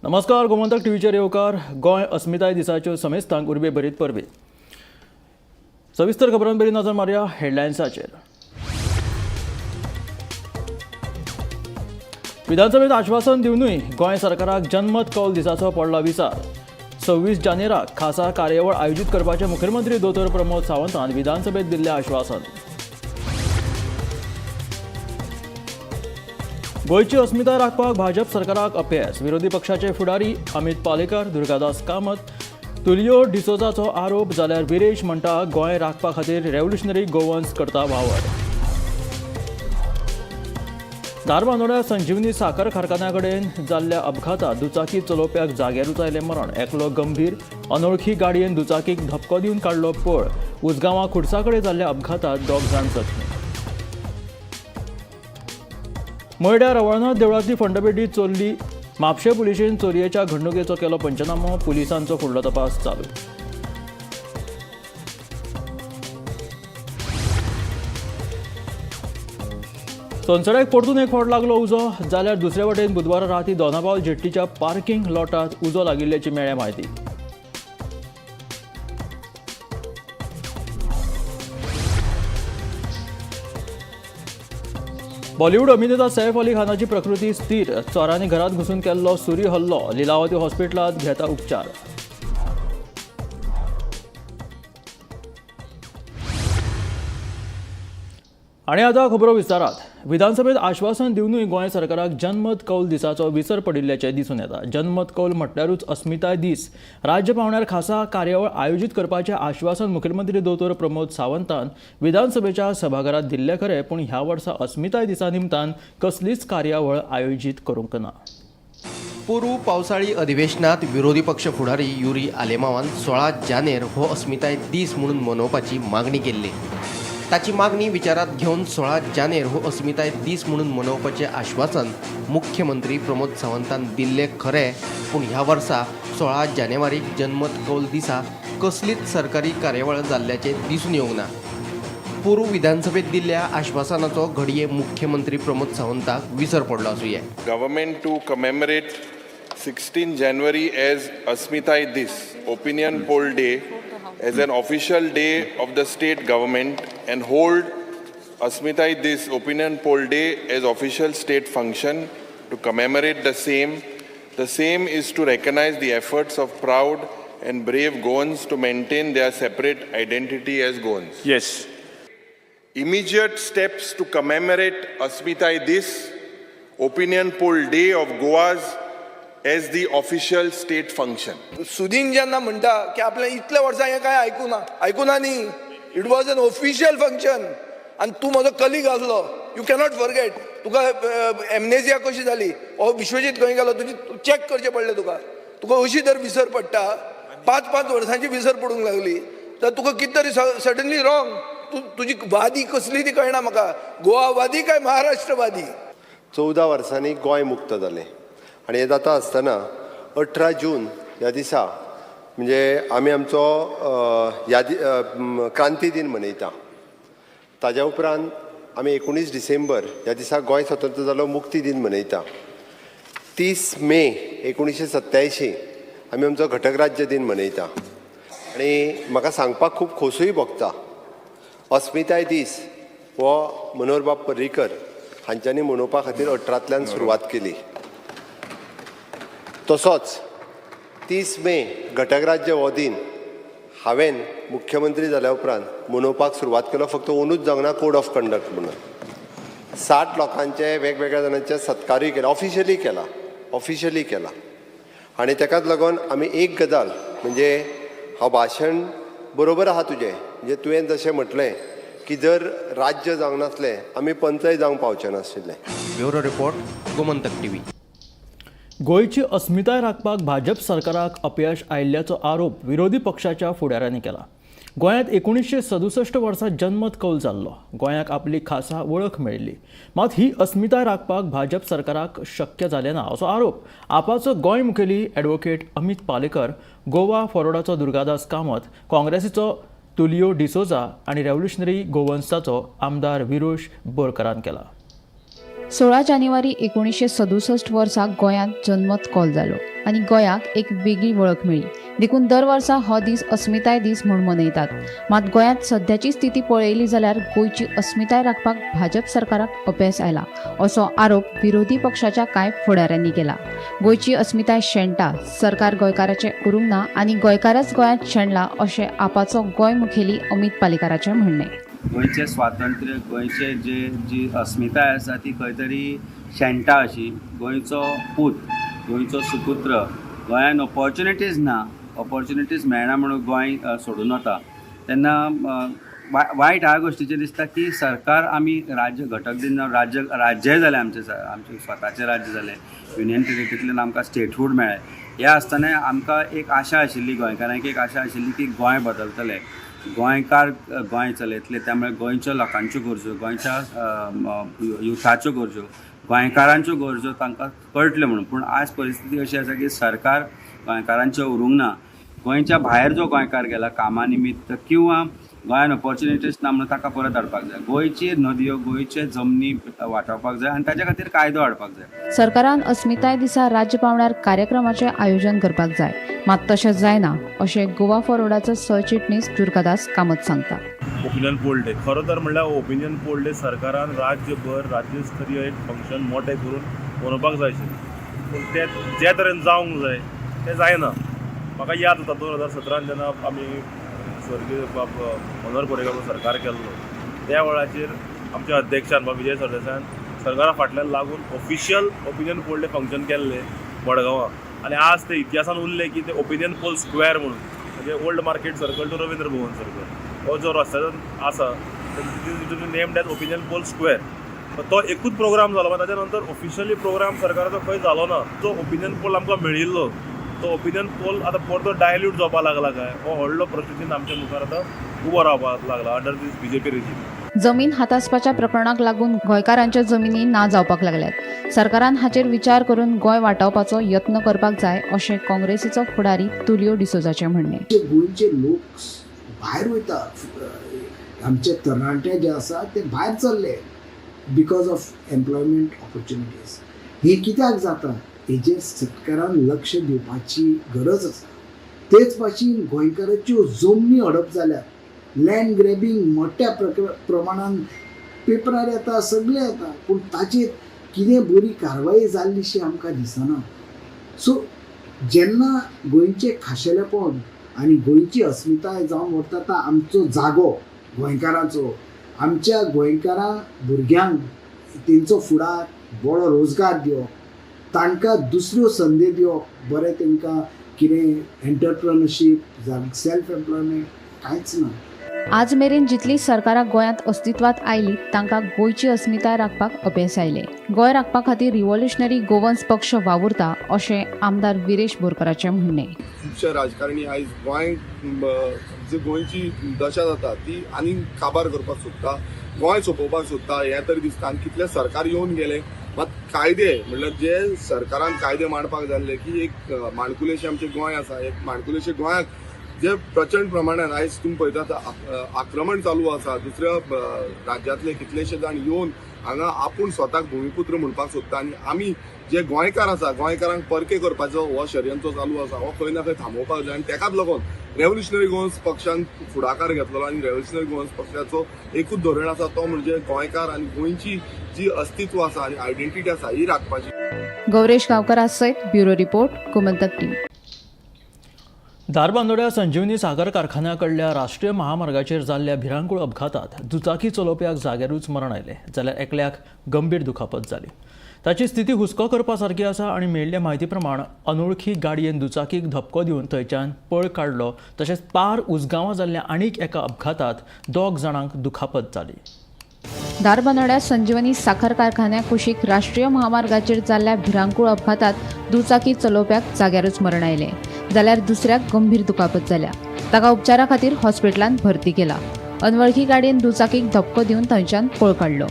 नमस्कार, गोमंतक टीव्हीचेर येवकार. गोंय अस्मिताय दिसाच्यो समेस्तांक उर्बे भरीत परबी. सविस्तर खबरांबरी नजर मारया हेडलायन्साचेर. विधानसभेत आश्वासन दिवनूय गोंय सरकाराक जनमत कौल दिसाचो पडला विचार. 26 जानेराक खासा कार्यावळ आयोजीत करपाचें मुखेलमंत्री दोतोर प्रमोद सावंतान विधानसभेत दिल्लें आश्वासन. गोंयची अस्मिताय राखपाक भाजप सरकाराक अपेस. विरोधी पक्षाचे फुडारी अमित पालेकर, दुर्गादास कामत, तुलियो डिसोजाचो आरोप. जाल्यार विरेश म्हणटा, गोंय राखपा खातीर रेव्होल्युशनरी गोवन्स करता वावर. धारबांदोड्या संजीवनी साखर कारखान्या कडेन जाल्ल्या अपघातात दुचाकी चलोवप्याक जाग्यारूच आयलें मरण, एकलो गंभीर. अनोळखी गाडयेन दुचाकीक धपको दिवन काडलो पळ. उजगांवां खुर्सा कडेन जाल्ल्या अपघातात दोग जाण जखमी. मयड्या रवळनाथ देवळांतली फंडपेटी चोरली. म्हापशें पुलिशेन चोरयेच्या घडणुकेचो केलो पंचनामो. पुलिसांचो फुडलो तपास चालू. सोनसड्याक परतून एक फावट लागलो उजो. जाल्यार दुसरे वटेन बुधवारा राती दोनापावल जेट्टीच्या पार्किंग लॉटात उजो लागिल्ल्याची मेळ्ळ्या म्हायती. बॉलिवूड अभिनेता सैफ अली खानाची प्रकृती स्थिर. चोरांनी घरात घुसून केल्लो सुरी हल्लो. लिलावती हॉस्पिटलात घेता उपचार. आणि आता खबरो विस्तारात. विधानसभेत आश्वासन दिवनूय गोंय सरकाराक जनमत कौल दिसाचो विसर पडिल्ल्याचें दिसून येता. जनमत कौल म्हटल्यारूच अस्मिताय दीस. राज्य पावंड्यार खासा कार्यावळ आयोजीत करपाचें आश्वासन मुखेलमंत्री दोतोर प्रमोद सावंतान विधानसभेच्या सभाघरात दिल्लें खरें, पूण ह्या वर्सा अस्मिताय दिसा निमतान कसलीच कार्यावळ आयोजीत करूंक ना. पोरू पावसाळी अधिवेशनात विरोधी पक्ष फुडारी युरी आलेमावान 16 जानेर हो अस्मिताय दीस म्हणून मनोवपाची मागणी केल्ली. ताची मागणी विचारात घेवन 16 जानेर हो अस्मिताय दीस म्हणून मनोवपाचें आश्वासन मुख्यमंत्री प्रमोद सावंतान दिल्लें खरें, पूण ह्या वर्सा 16 जानेवारीक जनमत कौल दिसा कसलीच सरकारी कार्यावळ जाल्ल्याचें दिसून येवंक ना. पोरू विधानसभेत दिल्ल्या आश्वासनाचो घडये मुख्यमंत्री प्रमोद सावंताक विसर पडलो आसुये. Government to commemorate 16 January as Asmitai Dis, Opinion Poll Day, as an official day of the state government and hold Asmitai Dis, Opinion Poll Day as official state function to commemorate the same. The same is to recognize the efforts of proud and brave Goans to maintain their separate identity as Goans. Immediate steps to commemorate Asmitai Dis, Opinion Poll Day of Goa's as the official state function. Sudin जेन्ना म्हणटा की आपल्या इतल्या वर्सां हें कांय आयकुना, आयकुना न्ही, it was an official function. आनी तूं म्हजो कलीग आसलो, you cannot forget. तुका एमनेजिया कशी जाली? हो विश्वजीत खंय गेलो? तुजी चॅक करचें पडलें तुका. तुका अशी जर विसर पडटा, पांच पांच वर्सांची विसर पडूंक लागली, तर तुका कितें तरी सडनली रॉंग. तूं तुजी वादी कसली ती कळना म्हाका, गोवावादी काय महाराष्ट्रवादी? 14 वर्सांनी गोंय मुक्त जालें आनी हें जाता आसतना 18 जून ह्या दिसा म्हणजे आमी आमचो यादी क्रांती दिन मनयता. ताज्या उपरांत आमी 19 डिसेंबर ह्या दिसा गोंय स्वतंत्र जालो, मुक्ती दिन मनयता. 30 मे 1987 आमी आमचो घटक राज्य दिन मनयता. आनी म्हाका सांगपाक खूब खोसूय भोगता, अस्मिताय दीस हो मनोहरबाब पर्रीकर हांच्यांनी मनोवपा खातीर 18तल्यान सुरवात केली. तसोच 30 मे घटक राज्य हो दिन हांवें मुख्यमंत्री जाल्या उपरांत मनोवपाक सुरवात केलो. फक्त ओनूच जावंक ना, कोड ऑफ कंडक्ट म्हणून 60 लोकांचे, वेगवेगळ्या जाणांचे सत्कारूय केला, ऑफिशियली केला, ऑफिशियली केला. आनी ताकाच लागून आमी एक गजाल म्हणजे हांव भाशण बरोबर आहा तुजें, म्हणजे तुवें जशें म्हटलें की जर राज्य जावंक नासलें, आमी पंचय जावंक पावचे नाशिल्ले. Bureau report, Gomantak TV. गोंयची अस्मिताय राखपाक भाजप सरकाराक अपयश आयिल्ल्याचो आरोप विरोधी पक्षाच्या फुडाऱ्यांनी केला. गोंयांत 1967 वर्सा जनमत कौल जाल्लो. गोंयाक आपली खासा वळख मेळिल्ली, मात ही अस्मिताय राखपाक भाजप सरकाराक शक्य जालें ना असो आरोप आपाचो गोंय मुखेली ॲडव्होकेट अमित पालेकर, गोवा फॉरवर्डाचो दुर्गादास कामत, काँग्रेसीचो तुलियो डिसोजा आनी रेव्होल्युशनरी गोवन्साचो आमदार विरोश बोरकरान केला. 16 जानेवारी 1967 वर्सा गोंयांत जनमत कौल जालो आनी गोंयाक एक वेगळी वळख मेळ्ळी. देखून दर वर्सा हो दीस अस्मिताय दीस म्हूण मनयतात. मात गोंयांत सद्याची स्थिती पळयली जाल्यार गोंयची अस्मिताय राखपाक भाजप सरकाराक अपेस आयला असो आरोप विरोधी पक्षाच्या कांय फुडाऱ्यांनी केला. गोंयची अस्मिताय शेणटा, सरकार गोंयकाराचें उरूंक ना आनी गोंयकारच गोंयांत शेणला अशें आपाचो गोंय मुखेली अमित पालेकाराचें म्हणणें. गोंयचें स्वातंत्र्य, गोंयचे जे जी अस्मिताय आसा ती खंय तरी शेणटा अशी. गोंयचो पूत, गोंयचो सुपुत्र, गोंयान ऑपॉर्च्युनिटीज ना, ऑपॉर्च्युनिटीज मेळना म्हणून गोंय सोडून वता तेन्ना वायट ह्या गोश्टीचें दिसता की सरकार आमी राज्य घटक दिन जावन राज्य राज्यय जालें, आमचें आमचें स्वताचें राज्य जालें, युनियन टेरिटरींतल्यान आमकां स्टेटहूड मेळ्ळें. ह्या आसतना आमकां एक आशा आशिल्ली, गोंयकारांक एक आशा आशिल्ली की गोंय बदलतलें, गोंयकार गोंय चलयतले. त्यामुळे गोंयच्या लोकांच्यो गरजो, गोंयच्या युथाच्यो गरजो, गोंयकारांच्यो गरजो तांकां कळटल्यो म्हणून. पूण आज परिस्थिती अशी आसा की सरकार गोंयकारांचें उरूंक ना. गोंयच्या भायर जो गोंयकार गेला कामा निमित्त किंवा गोंयान ऑपॉर्च्युनिटीज ना म्हणून ताका परत हाडपाक जाय. गोंयची नदयो, गोंयचे जमनी वाटावपाक जाय आनी ताच्या खातीर कायदो हाडपाक जाय. सरकारान अस्मिताय दिसा राज्य पांवड्यार कार्यक्रमाचें आयोजन करपाक जाय, मात तशें जायना अशें गोवा फॉरवर्डाचो सरचिटणीस दुर्गादास कामत सांगता. ओपिनियन पोल डे खरो तर म्हणल्यार ओपिनियन पोल डे सरकारान राज्यभर राज्यस्तरीय एक फंक्शन मोठें करून मनोवपाक जाय आशिल्लें, पूण तें जे तरेन जावंक जाय तें जायना. म्हाका याद जाता 2017 जेन्ना आमी स्वर्गीय बाब मनोहर पर्रीकार सरकार केल्लो त्या वेळाचेर आमच्या अध्यक्षान बाब विजय सरदेसायान सरकारा फाटल्यान लागून official opinion poll day function केल्लें मडगांवां आनी आज ते इतिहासान उरलें की ते ओपिनियन पोल स्क्वेअर म्हणून, म्हणजे old market circle to Ravindra Bhavan circle हो जो रस्त्याचो आसा named as opinion poll square, तो एकूच प्रोग्राम जालो. मागीर ताच्या नंतर ऑफिशियली प्रोग्राम सरकाराचो खंय जालो ना. जो ओपिनियन पोल आमकां मेळिल्लो तो ओपिनियन पोल आतां परतो डायल्यूट जावपाक लागला काय हो व्हडलो प्रश्न आमच्या मुखार आतां उबो रावपाक लागला अंडर दीस बीजेपी रेजीम. जमीन हातासपाच्या प्रकरणाक लागून गोंयकारांच्या जमिनी ना जावपाक लागल्यात. सरकारान हाचेर विचार करून गोंय वाटावपाचो यत्न करपाक जाय अशें काँग्रेसीचो फुडारी तुलियो डिसोजाचें म्हणणें. गोंयचे लोक भायर वयता, आमचे तरणाटे जे आसा ते भायर चल्ले because of employment opportunities. हे कित्याक जाता हेजेर सरकारान लक्ष दिवपाची गरज आसा. तेच भाशेन गोंयकाराच्यो जमनी हडप जाल्यात, लँड ग्रॅबींग मोठ्या प्रमाणान पेपरार येता, सगळें येता, पूण ताचेर कितें बरी कारवाई जाल्लीशी आमकां दिसना. सो जेन्ना गोंयचें खाशेलेपण आनी गोंयची अस्मिताय जावन व्हरता आमचो जागो गोंयकारांचो, आमच्या गोंयकारां भुरग्यांक तेंचो फुडार बरो रोजगार दिवप, तांकां दुसऱ्यो संदी दिवप, बरें तांकां कितें एंटरप्रेनरशीप जावं सेल्फ एम्प्लॉयमेंट कांयच ना. आज मेरेन जितलीं सरकारां गोंयांत अस्तित्वांत आयलीं तांकां गोंयची अस्मिताय राखपाक अपेस आयलें. गोंय राखपा खातीर रिव्होल्युशनरी गोवन्स पक्ष वावुरता अशें आमदार विरेश बोरकाराचें म्हणणें. खुबशे राजकारणी आयज गोंय जी गोंयची दशा जाता ती आनी काबार करपाक सोदता, गोंय सोंपोवपाक सोदता हें तरी दिसता. आनी कितले सरकार येवन गेले मात कायदे म्हणल्यार जे सरकारान कायदे मांडपाक जाल्ले की एक माणकुलेशें आमचें गोंय आसा, एक माणकुलेशें गोंयाक जे प्रचंड प्रमाणान आयज तुमी पळयतात आक्रमण चालू आसा. दुसऱ्या राज्यांतले कितलेशे जाण येवन हांगा आपूण स्वताक भुमिपुत्र म्हणपाक सोदता आनी आमी जे गोंयकार आसा गोंयकारांक परके करपाचो हो षडयंत्र चालू आसा, हो खंय ना खंय थांबोवपाक जाय. आनी तेकाच लागून रेव्होल्युशनरी गोवन्स पक्षान फुडाकार घेतलेलो आनी रेव्होल्युशनरी गोवन्स पक्षाचो एकूच धोरण आसा तो म्हणजे गोंयकार आनी गोंयची जी अस्तित्व आसा आनी आयडेंटिटी आसा ही राखपाची. गौरेश गांवकरा सयत ब्युरो रिपोर्ट, गोमंतक टीव्ही. धारबांदोड्या संजीवनी साखर कारखान्या कडल्या राष्ट्रीय महामार्गाचेर जाल्ल्या भिरांकूळ अपघातात दुचाकी चलोवप्याक जाग्यारूच मरण आयलें जाल्यार एकल्याक गंभीर दुखापत जाली. ताची स्थिती हुस्को करपा सारकी आसा आनी मेळिल्ले म्हायती प्रमाण अनोळखी गाडयेन दुचाकीक धपको दिवन थंयच्यान पळ काडलो. तशेंच पार उजगांवां जाल्ल्या आनीक एका अपघातात दोग जाणांक दुखापत जाली. धारबांदोड्या संजीवनी साखर कारखान्या कुशीक राष्ट्रीय महामार्गाचेर जाल्ल्या भिरांकूळ अपघातात दुचाकी चलोवप्याक जाग्यारूच मरण आयलें. जाल्यार दुसऱ्याक गंभीर दुखापत जाल्या. ताका उपचारा खातीर हॉस्पिटलांत भरती केला. अनवळखी गाडयेन दुचाकीक धपको दिवन थंयच्यान पळ काडलो.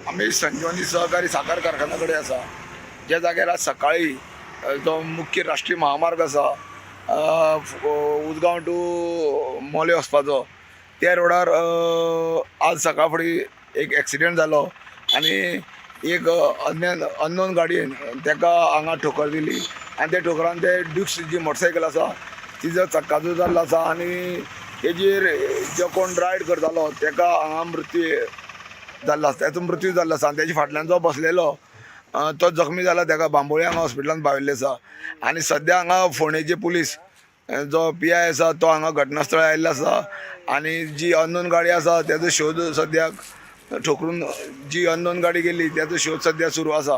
आमी संजीवनी सहकारी साखर कारखाना कडेन आसा, ज्या जाग्यार आज सकाळी जो मुख्य राष्ट्रीय महामार्ग आसा उजगांव टू मोले वचपाचो, त्या रोडार आज सकाळ फुडें एक एक्सिडेंट जालो आनी एक अननोन गाडयेन ताका हांगा ठोकर दिली आनी त्या ठोकरान ते ड्युक्स जी मोटरसायकल आसा तिजो चक्काचो जाल्लो आसा आनी तेजेर जो कोण रायड करतालो ताका हांगा मृत्यू जाल्लो आसा, ताचो मृत्यू जाल्लो आसा आनी तेजे फाटल्यान जो बसलेलो तो जखमी जाला, ताका बांबोळे हांगा हॉस्पिटलान पाविल्ले आसा. आनी सद्या हांगा फोंडेचे पुलीस जो PI आसा तो हांगा घटनास्थळार आयिल्लो आसा आनी जी अननोन गाडी आसा तेजो शोध सद्याक ठोकरून जी अननोन गाडी गेली तेजो शोध सद्या सुरू आसा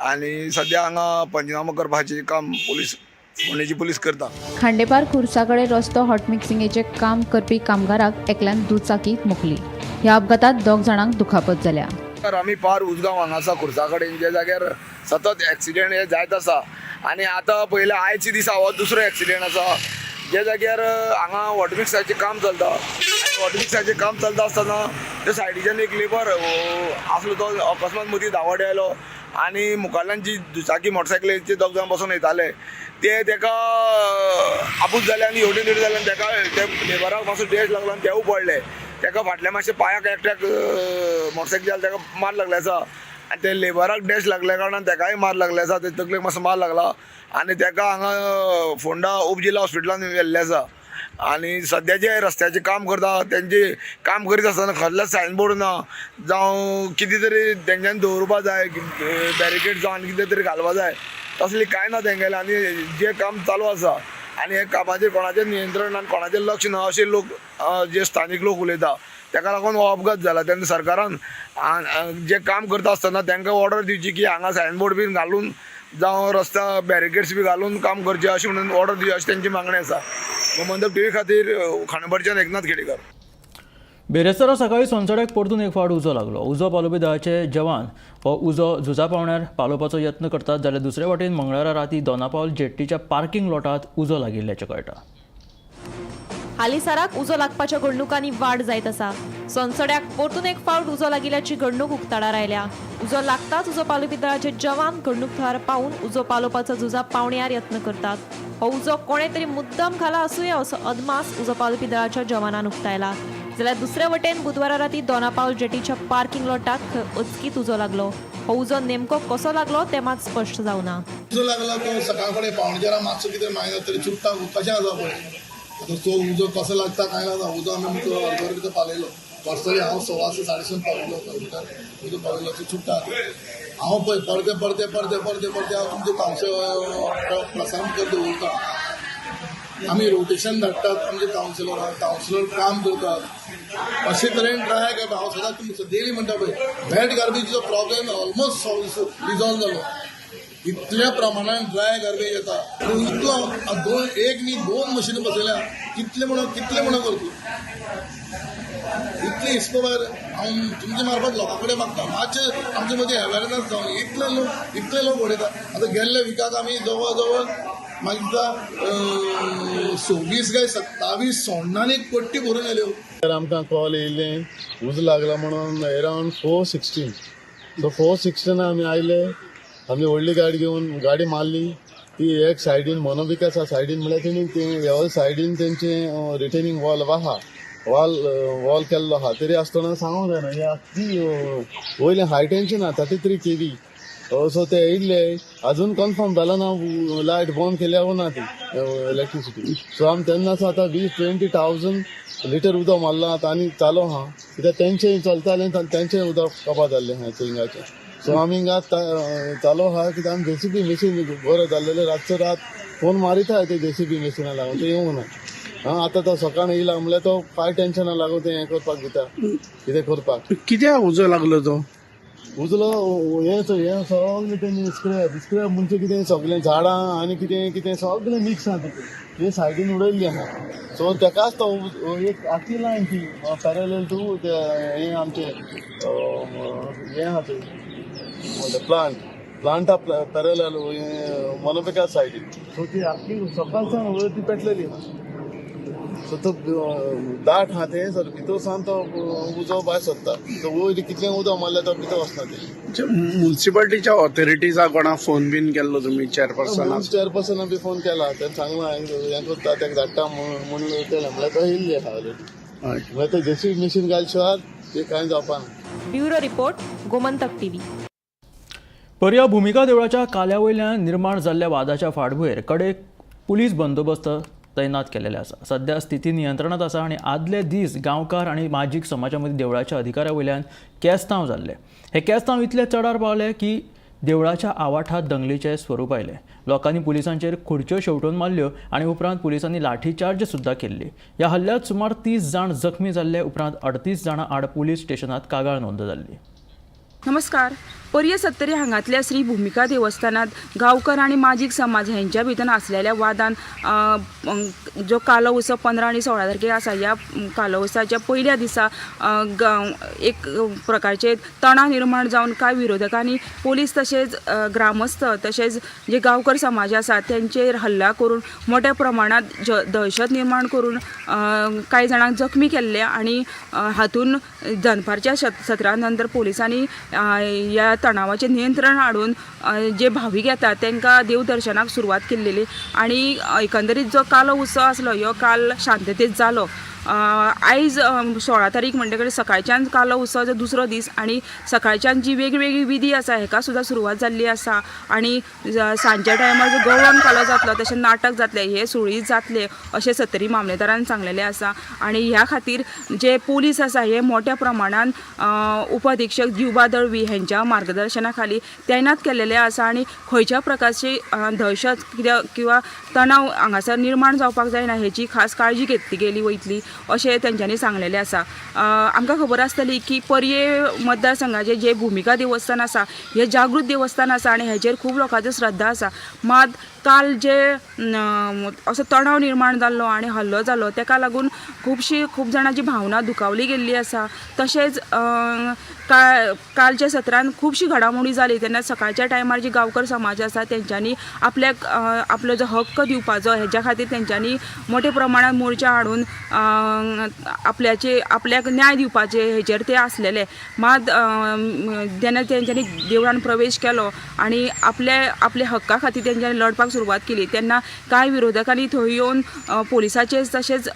आनी सद्या हांगा पंचनामो करपाचें काम पुलीस फोंडेची पुलीस करता. खांडेपार खुर्सा कडेन रस्तो हॉटमिक्सिंगेचें काम करपी कामगाराक एकल्यान दुचाकी मोखली. ह्या अपघातात 2 जाणांक दुखापत जाल्या. आमी पार उजगांव हांगा आसा खुर्सा कडेन, ज्या जाग्यार सतत एक्सिडेंट हे जायत आसा आनी आतां पयले आयचे दिसा हो दुसरो एक्सिडेंट आसा, ज्या जाग्यार हांगा हॉटमिक्साचें काम चलता. हॉटमिक्साचें काम चलता आसतना त्या सायडीच्यान एक लेबर आसलो तो अकस्मात मदीं धांवत आयलो आनी मुखाल्ल्यान जी दुचाकी मोटरसायकलीचे 2 जाण बसून येताले ते ताका आपूस जाले आनी हेवटेन तेवटेन जाले आनी ताका त्या लेबराक मातसो डॅश लागलो आनी तेवूय पडले. ताका फाटल्या मातशें पांयाक एकट्याक मोटरसायकल जाल्यार ताका मार लागले आसा आनी ते लेबराक डॅश लागल्या कारणान ताकाय मार लागले आसा, ते तकलेक मातसो मार लागला आनी ताका हांगा फोंडा उपजिल्हा हॉस्पिटलान व्हेल्लें आसा. आनी सद्या जे रस्त्याचें काम करता तेंचे काम करीत आसतना कसलेंच सायनबोर्ड ना जावं कितें तरी तेंच्यांनी दवरुपा जाय, बॅरिकेड जावं आनी कितें तरी घालपा जाय, तसलें कांय ना तेंगेलें. आनी जें काम चालू आसा आनी हे कामाचेर कोणाचें नियंत्रण ना, कोणाचें लक्ष ना अशे लोक जे स्थानीक लोक उलयता, ताका लागून हो अपघात जाला. तेन्ना सरकारान जे काम करता आसतना तांकां ऑर्डर दिवची की हांगा सायनबोर्ड बीन घालून जावं रस्ता बॅरिकेड्स बी घालून काम करचें अशें म्हणून ऑर्डर दिवची अशी तेंची मागणी आसा. गोमंतक टीव्ही खातीर खांडेपारच्यान एकनाथ खेडेकर. बेरेस्तारा सकाळी सोनसड्याक परतून एक फावट उजो लागलो. उजो पालोवपी दळाचे जवान हो उजो झुजा पावण्यार पालोवपाचो यत्न करतात, जाल्यार दुसरे वाटेन मंगळारा राती दोनापावल जेट्टीच्या पार्किंग लॉटांत उजो लागिल्ल्याचें कळटा. हालींसराक उजो लागपाच्या घडणुकांनी वाड जायत आसा. सोनसड्याक परतून एक फावट उजो लागिल्ल्याची घडणूक उक्ताडार आयल्या. उजो लागताच उजो पालोवपी दळाचे जवान घडणूक थळार पावून उजो पालोवपाचो झुजा पावण्यार यत्न करतात. हो उजो कोणे तरी मुद्दम घाला आसुया असो अदमास उजो पालोवपी दळाच्या जवानान उक्तायला. जाल्यार दुसरे वटेन बुधवारा राती दोनापावल जेटीच्या पार्किंग लॉटाक खंय अचकीत उजो लागलो. हो उजो नेमको कसो लागलो तें मात स्पश्ट जावना. उजो लागला तो सकाळ फुडें 3:45 मातसो कितें मागीर तरी चुट्टा कशें आसा पळय, आतां तो उजो कसो लागता कांय ना. उजो आमी अर्द वर भितर पालयलो, पर्सनली हांव 6:15 6:30 पाविल्लो, उजो पाविल्लो तो चुट्टा. हांव पळय परते परते परते परते परते हांव तुमचे कावन्सिलर प्रसारण करत दवरता. आमी रोटेशन धाडटात आमचे कावन्सिलर, कावन्सिलर काम करतात अशे तरेन ट्राय करता. हांव सदांच तुमकां डेली म्हणटा पळय, वेट गार्बेजीचो प्रॉब्लेम ऑलमोस्ट रिजॉल्व जालो. इतल्या प्रमाणान ड्राय गार्बेज येता, इतलो दोन एक न्ही 2 मशिनां बसयल्या, कितले म्हणून कितले म्हणून करता इतले हिसपा भायर. हांव तुमचे मार्फत लोकां कडेन मागता मातशें आमचे मदीं अवेरनस जावन इतले लोक उडयता. आतां गेल्ल्या विकाक आमी जवळ जवळ मागीर 26 काय 27 सोण्णांनी पट्टी भरून येयल्यो. आमकां कॉल येयल्लें उजो लागला म्हणून अरावंड 4:16. सो 4:16 आमी आयले, आमी व्हडली गाडी घेवन गाडी मारली ती एक सायडीन मनोविकासा सायडीन म्हणल्यार तेणी ते सायडीन तेंचे रिटेनिंग वॉल आहा, वॉल केल्लो आहा, तरी आसतना सांगूंक जायना ही ती वयलें हाय टेन्शन आहा 33 kV. सो ते येयल्ले अजून कन्फर्म जालो ना लायट बंद केल्या ना ती इलेक्ट्रिसिटी. सो आमी तेन्नाच आतां 20,000 लिटर उदक मारलां आतां आनी चालू आहा, कित्याक तेंचें चलतालें तेंचें उदक कपात जाल्लें आहा हिंगाचें. सो आमी हिंगा चालू आहा कित्याक आमी जेसीबी मशीन बरें जाल्लें, रातचो रात फोन मारीत आहा ते जेसीबी मशिना लागून ते येवंक ना. आं आतां तो सकाळीं येयला म्हणल्यार तो फाय टेन्शना लागून तें हें करपाक दिता कितें करपाक. कित्याक उजो लागलो तो? उजलो हें सगळें तेणी स्क्रॅप स्क्रॅप म्हणजे कितें सगळें झाडां आनी कितें कितें सगळें मिक्स आहा तितून, ते सायडीन उडयल्ली आहा. सो तेकाच तो एक आखी लायन ती पॅरलल टू हें आमचें हें आहा थंय प्लांट. प्लांटा पॅरल मनोपिका सायडीन. सो ती आख्खी सकाळ सावन वयर ती पेटलेली. सो तो दाट आहा तें सर भितर सावन तो उजो भायर सोदता. तो वयर कितलें उदक मारल्यार तो भितर वचना तें. म्युन्सिपाल्टीच्या ऑथॉरिटीजाक कोणाक फोन बीन केल्लो तुमी? चेअरपर्सनाक? चेअरपर्सना बी फोन केला. तेणें सांगलां हें करता, तेका धाडटा म्हणून केलें. म्हणल्यार तो येयल्ले आहा ऑलरेडी. म्हणल्यार ते जेसीबी मशीन घाल शिवाय ते कांय जावपा ना. Bureau report, Gomantak TV. Parya Bhumika देवळाच्या काल्या वयल्यान निर्माण जाल्ल्या वादाच्या फाटभुंयेर कडेक पुलीस बंदोबस्त तैनात केलेले आसा. सध्या स्थिती नियंत्रणात आसा आनी आदले दीस गांवकार आनी माजीक समाजा मदीं देवळाच्या अधिकाऱ्या वयल्यान केस्तांव जाल्ले. हे केस्तांव इतले चडार पावले की देवळाच्या आवाठात दंगलीचें स्वरूप आयलें. लोकांनी पुलिसांचेर खुर्च्यो शेंवटून मारल्यो आनी उपरांत पुलिसांनी लाठीचार्ज सुद्दां केल्ली. ह्या हल्ल्यांत सुमार 30 जाण जखमी जाल्ले. उपरांत 38 जाणां आड पुलीस स्टेशनांत कागाळ नोंद जाल्ली. नमस्कार. पर्ये सत्तरी हांगांतल्या श्री भुमिका देवस्थानात गांवकर आनी माजीक समाज हेंच्या भितर आसलेल्या वादान जो कालो उत्सव 15 आनी 16 तारखेक आसा, ह्या कालो उत्सवाच्या पयल्या दिसा एक प्रकारचे तणाव निर्माण जावन कांय विरोधकांनी पोलीस तशेंच ग्रामस्थ तशेंच जे गांवकर समाज आसा तेंचेर हल्ला करून मोठ्या प्रमाणांत दहशत निर्माण करून कांय जाणांक जखमी केल्ले आनी हातून दनपारच्या सत्रा नंतर पोलिसांनी ह्या तणावाचें नियंत्रण हाडून जे भावीक येतात तांकां देवदर्शनाक सुरवात केल्लेली आनी एकंदरीत जो कालो उत्सव आसलो ह्यो काल शांततेत जालो. आयज 16 तारीख म्हणटकीर सकाळच्यान कालो उत्सवाचो दुसरो दीस आनी सकाळच्यान जी वेगवेगळी विधी आसा हेका सुद्दां सुरवात जाल्ली आसा आनी सांजच्या टायमार जो गवळण कालो जातलो तशें नाटक जातलें, हे सुरळीत जातलें अशें सत्तरी मामलेदारान सांगलेलें आसा. आनी ह्या खातीर जे पोलीस आसा हे मोठ्या प्रमाणान उपअधिक्षक जिवबा दळवी हेंच्या मार्गदर्शना खाली तैनात केलेले आसा आनी खंयच्या प्रकारची दहशत कित्याक किंवा तणाव हांगासर निर्माण जावपाक जायना हेची खास काळजी घेतली गेली वयतली अशें तेंच्यांनी सांगलेलें आसा. आमकां खबर आसतली की पर्ये मतदारसंघाचें जें भुमिका देवस्थान आसा हें जागृत देवस्थान आसा आनी हेचेर खूब लोकांची श्रद्धा आसा. मात काल जे असो तणाव निर्माण जाल्लो आनी हल्लो जालो तेका लागून खूब जाणांची भावना दुखावली गेल्ली आसा. तशेंच कालच्या सत्रान खुबशी घडामोडी जाली तेन्ना सकाळच्या टायमार जी गांवकर समाज आसा तेंच्यांनी आपल्याक आपलो जो हक्क दिवपाचो हेच्या खातीर तेंच्यांनी मोठ्या प्रमाणात मोर्चा हाडून आपल्याक न्याय दिवपाचे हेचेर ते आसलेले. मात जेन्ना तेंच्यांनी देवळान प्रवेश केलो आनी आपल्या हक्का खातीर तेंच्यांनी लढपाक सुरवात केली तेन्ना कांय विरोधकांनी थंय येवन पोलिसाचेर तशेंच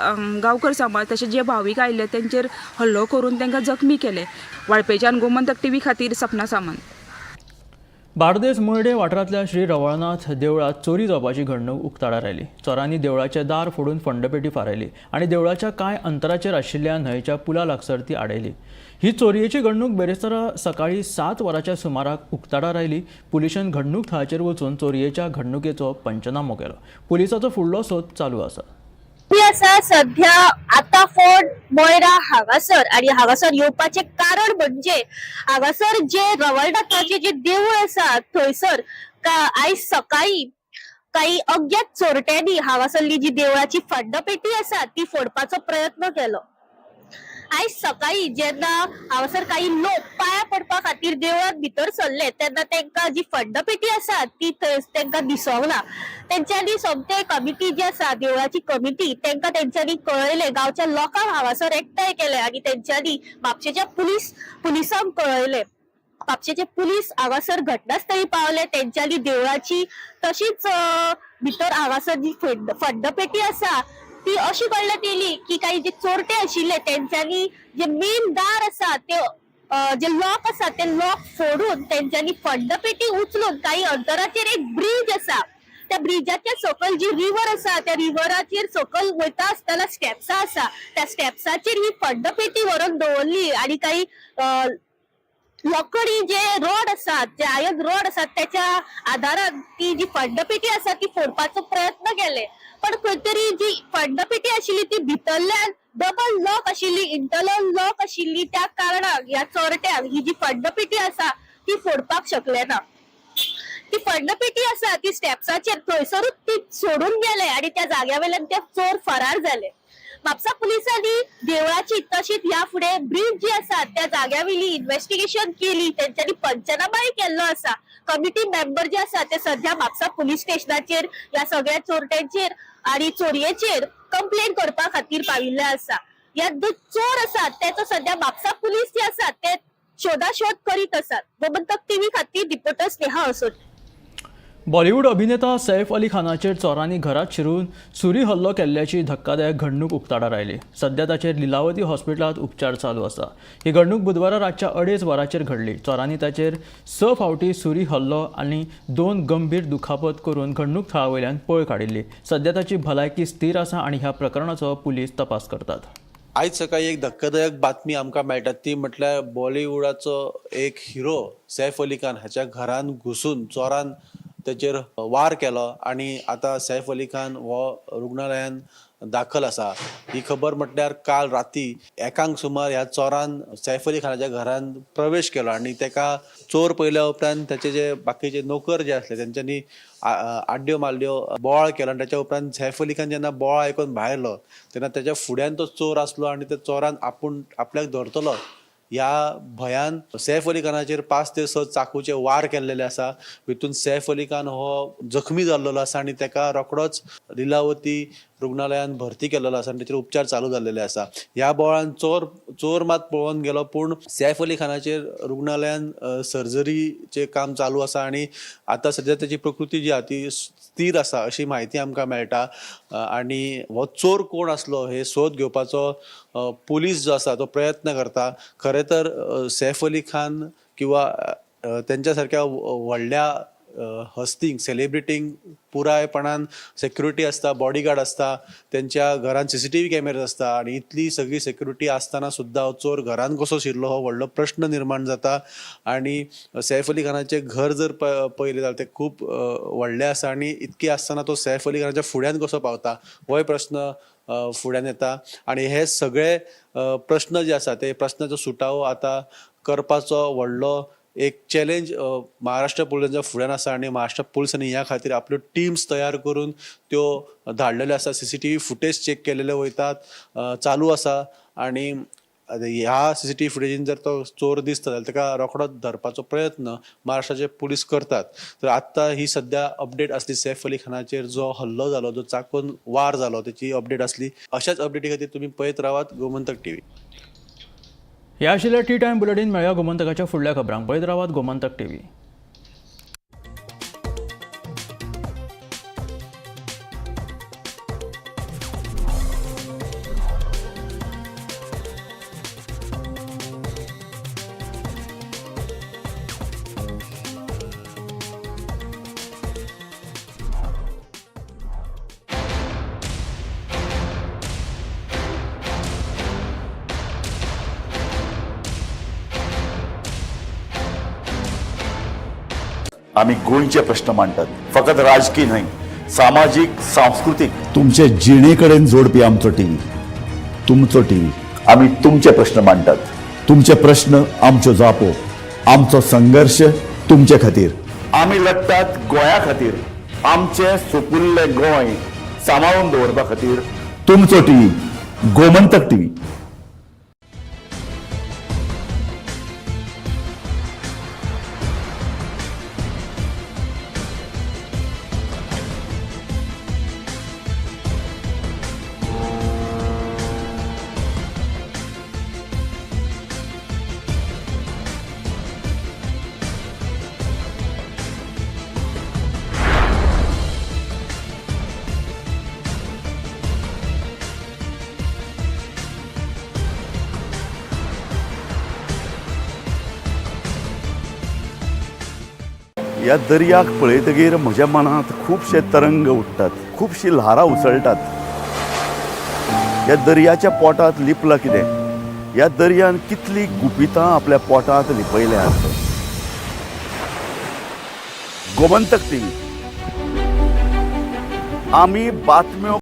गांवकर समाज तशेंच जे भावीक आयिल्ले तेंचेर हल्लो करून तांकां जखमी केले. वाळपयच्यान गोमंतक टीव्ही खातीर सपना सामंत. बार्देस मर्डे वाठारांतल्या श्री रवळनाथ देवळांत चोरी जावपाची घडणूक उक्ताडार आयली. चोरांनी देवळाचें दार फोडून फंडपेटी फारायली आनी देवळाच्या कांय अंतराचेर आशिल्ल्या न्हंयच्या पुला लागसर ती आडयली. ही चोरयेची घडणूक बेरेस्तारा सकाळीं 7 वरांच्या सुमाराक उक्ताडार आयली. पुलिशेन घडणूक थळाचेर वचून चोरयेच्या घडणुकेचो पंचनामो केलो. पुलिसाचो फुडलो सोद चालू आसा. आसा सध्या आता फोर्ट मोयरा हांगासर आणि हांगासर येवपाचें कारण म्हणजे हांगासर जे रवळनाथाचें जे देवूळ आसा थंयसर आयज सकाळी काही अज्ञात चोरट्यांनी हांगासरली जी देवळाची फंडपेटी आसा ती फोडपाचो प्रयत्न केलो. आयज सकाळी जेन्ना हांगासर काही लोक पाया पडपा खातीर देवळांत भितर सरले तेन्ना तेंका जी फंडपेटी आसा ती तेंका दिसोंक ना. तेंच्यांनी सोमते कमिटी जी आसा देवळाची कमिटी तेंका तेंच्यांनी कळयलें, गांवच्या लोकांक हांगासर एकठांय केले आनी तेंच्यांनी म्हापशेच्या पुलिसांक कळयलें. म्हापशेचे पुलीस हांगासर घटनास्थळी पावले. तेंच्यांनी देवळाची तशीच भितर हांगासर जी फंडपेटी आसा ती अशी कडल्यान येयली की काही जे चोरटे आशिल्ले तेंच्यांनी जे मेन दार आसा ते जे लॉक आसा ते लॉक फोडून तेंच्यांनी फंडपेटी उचलून काही अंतराचेर एक ब्रीज आसा त्या ब्रिजाच्या सकयल जी रिवर आसा त्या रिवराचेर सकयल वयता आसतना स्टेप्सां आसा त्या स्टेप्साचेर ही फंडपेटी व्हरून दवरली आनी काही लोकडी जे रोड आसात जे आयर्न रोड आसात त्याच्या आधारान ती जी फंडपेटी आसा ती फोडपाचो प्रयत्न केले. पण खंय तरी जी फंडपेटी आशिल्ली ती भितरल्यान डबल लॉक आशिल्ली, इंटरनल लॉक आशिल्ली, त्या कारणाक ह्या चोरट्यांक ही जी फंडपेटी आसा ती फोडपाक शकले ना. ती फंडपेटी आसा ती स्टेप्साचेर थंयसरूच ती सोडून गेले आनी त्या जाग्या वयल्यान ते चोर फरार जाले. म्हापसा पुलिसांनी देवळाची तशीच ह्या फुडें ब्रिज जी आसा त्या जाग्यावेली इन्व्हेस्टिगेशन केली, तेंच्यांनी पंचनामाय केल्लो आसा. कमिटी मेंबर जे आसा ते सध्या म्हापसा पुलीस स्टेशनाचेर ह्या सगळ्या चोरट्यांचेर आणि चोरयेचेर कंप्लेन करपा खातीर पाविल्ले आसा. ह्या जो चोर आसात तेचो सध्या म्हापसा पुलीस जे आसात ते शोधाशोध करीत आसात. गोमंतक टीव्ही खातीर रिपोर्टर स्नेहा असोट. बॉलिवूड अभिनेता सैफ अली खानाचेर चोरांनी घरात शिरून सुरी हल्लो केल्ल्याची धक्कादायक घडणूक उक्ताडार आयली. सध्या ताचेर लिलावती हॉस्पिटलांत उपचार चालू आसा. ही घडणूक बुधवारा रातच्या 2:30 वरांचेर घडली. चोरांनी ताचेर 6 फावटी सुरी हल्लो आनी 2 गंभीर दुखापत करून घडणूक थळा वयल्यान पळ काडिल्ली. सध्या ताची भलायकी स्थिर आसा आनी ह्या प्रकरणाचो पुलीस तपास करतात. आयज सकाळी एक धक्कादायक बातमी आमकां मेळटा ती म्हटल्यार बॉलिवूडाचो एक हिरो सैफ अली खान हाच्या घरान घुसून चोरान तेचेर वार केलो आनी आतां सैफ अली खान हो रुग्णालयान दाखल आसा. ही खबर म्हटल्यार काल राती 1 सुमार ह्या चोरान सैफ अली खानाच्या घरान प्रवेश केलो आनी तेका चोर पळयल्या उपरांत तेचे जे बाकीचे नोकर जे आसले तेंच्यांनी आड्ड्यो मारल्यो, बोवाळ केलो आनी तेच्या उपरांत सैफ अली खान जेन्ना बोवाळ आयकून भायर आयलो तेन्ना तेच्या फुड्यान तो चोर आसलो आनी त्या चोरान आपूण आपल्याक धरतलो ह्या भंयान सैफ अली खानाचेर 5 ते 6 चाकूचे वार केल्लेले आसा. हितून सैफ अली खान हो जखमी जाल्लो आसा आनी तेका रोखडोच लिलावती रुग्णालयान भरती केल्लो आसा आनी तेचेर उपचार चालू जाल्लेले आसा. ह्या बोवाळान चोर मात पळोवन गेलो, पूण सैफ अली खानाचेर रुग्णालयान सर्जरीचें काम चालू आसा आनी आतां सद्या तेची प्रकृती जी आसा ती स्थिर आसा अशी म्हायती आमकां मेळटा. आनी हो चोर कोण आसलो हे सोद घेवपाचो पुलीस जो आसा तो प्रयत्न करता. खरें तर सैफ अली खान किंवा तेंच्या सारक्या व्हडल्या हस्तींक, सेलिब्रिटींक पुरायपणान सेक्युरिटी आसता, बॉडीगार्ड आसता, तेंच्या घरान CCTV cameras आसता आनी इतली सगळी सेक्युरिटी आसतना सुद्दां चोर घरान कसो शिरलो हो व्हडलो प्रश्न निर्माण जाता. आनी सैफ अली खानाचें घर जर पळयलें जाल्यार तें खूब व्हडलें आसा आनी इतकें आसतना तो सैफ अली खानाच्या फुड्यान कसो पावता होय प्रश्न फुड्यान येता. आनी हे सगळे प्रश्न जे आसा ते प्रश्नाचो सुटावो आतां करपाचो व्हडलो एक चॅलेंज महाराष्ट्र पुलिसांच्या फुड्यान आसा आनी महाराष्ट्र पुलिसांनी ह्या खातीर आपल्यो टिम्स तयार करून त्यो धाडलेल्यो आसा. CCTV footage check केलेले वयतात, चालू आसा आनी ह्या CCTV फुटेजीन जर तो चोर दिसता जाल्यार ताका रोखडोच धरपाचो प्रयत्न महाराष्ट्राचे पुलीस करतात. तर आत्तां ही सद्या अपडेट आसली सैफ अली खानाचेर जो हल्लो जालो, जो चाकून वार जालो तेची अपडेट आसली. अशाच अपडेटी खातीर तुमी पळयत रावात गोमंतक टीव्ही. ह्या आशिल्ल्या टी टायम बुलेटीन. मेळया गोमंतकाच्या फुडल्या खबरांक. पळयत रावात गोमंतक टीव्ही. आमी गोंयचे प्रश्न मांडटात, फकत राजकीय न्हय, सामाजीक, सांस्कृतीक, तुमचे जिणे कडेन जोडपी आमचो टीव्ही, तुमचो टीव्ही. आमी तुमचे प्रश्न मांडटात, तुमचे प्रश्न आमच्यो जापो, आमचो संघर्श तुमचे खातीर. आमी लढटात गोंया खातीर, आमचें सुपुल्लें गोंय सांबाळून दवरपा खातीर. तुमचो टीव्ही, गोमंतक टीव्ही. ह्या दर्याक पळयतगीर म्हज्या मनांत खुबशे तरंग उठ्ठात, खुबशीं ल्हारां उसळटात. ह्या दर्याच्या पोटांत लिपलां कितें? ह्या दर्यान कितलीं गुपितां आपल्या पोटांत लिपयल्यांत? गोमंतक टीव्ही, आमी बातम्यो